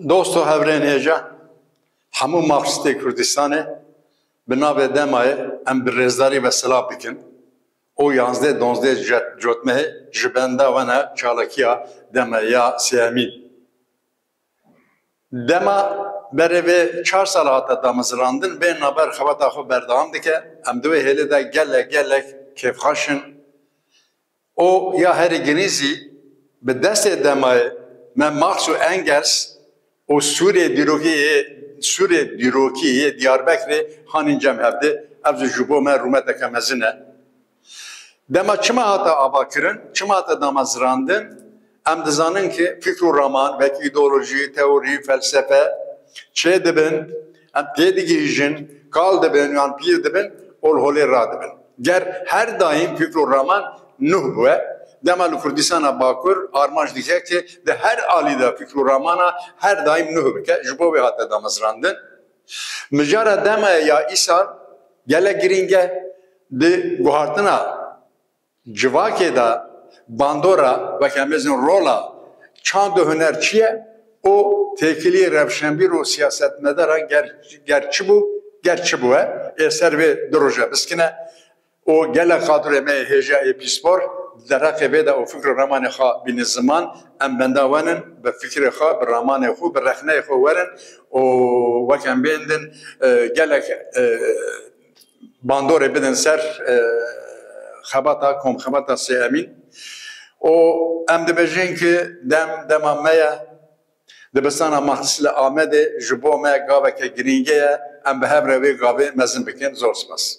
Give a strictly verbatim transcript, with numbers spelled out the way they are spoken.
Dost û hevrên hêja, hemû Marksistê Kurdistanê bi navê Demayê em bi rêzdarî ve silav dikin û yanzdeh donzdeh cotmehê ji benda we ne çalakiya Dema ya sêyemîn. Dema berê vê çar sal hate damezrandin, bên naber xebata xwe berdewam dike. Em di wê hêlê de gelek gelek kêfxweş in. Û ya herî girîng zî bi destê Demayê me Marx û Engels û Sûrê dîrokî yê, Sûrê dîrokî yê Diyarbekirê hanîn cem hevdê. Ev zî ji bo me rûmeteke mezin e. Dema çima hate avakirin, çima hate damezrandin? Em dizanin ki fikr û raman, wekî îdeolojî, teorî, felsefe çê dibin, em têdigihîjin, kal dibin yan pîr dibin û li holê radibin. Ger her daîm fikr û raman nuh bûye, dema li Kurdistana Bakur armanc dike ki di her alî de fikr û ramana her daîm nuh bike. Ji bo wê hate damezrandin. Mijara Dema ya îsal gelek girîng e. Di guhartina civakê de bandora, weke em bêjin rola çand û huner çi ye û têkiliyê rewşenbîr û siyasetmedara ger, ger çi bû, ger çi bûye, ê ser vê du roje biskine û gelek kadroyê me yê hêja ê pîspor di derheqê vê de û fikr û ramanê xwe bînin ziman, em benda we nin, bi fikrê xwe, bi ramanê xwe, bi rexneyê xwe werin û weke em bêndin, e, gelek, e, bandorê bidin ser, e, xebata, komxebata sêyemîn. Û em dibêjin ki dem, dema me ye. Dibistana Marksîst li Amedê ji bo me gaveke girîngê ye. Em bi hev re wê gavê mezin bikin. Zor spas.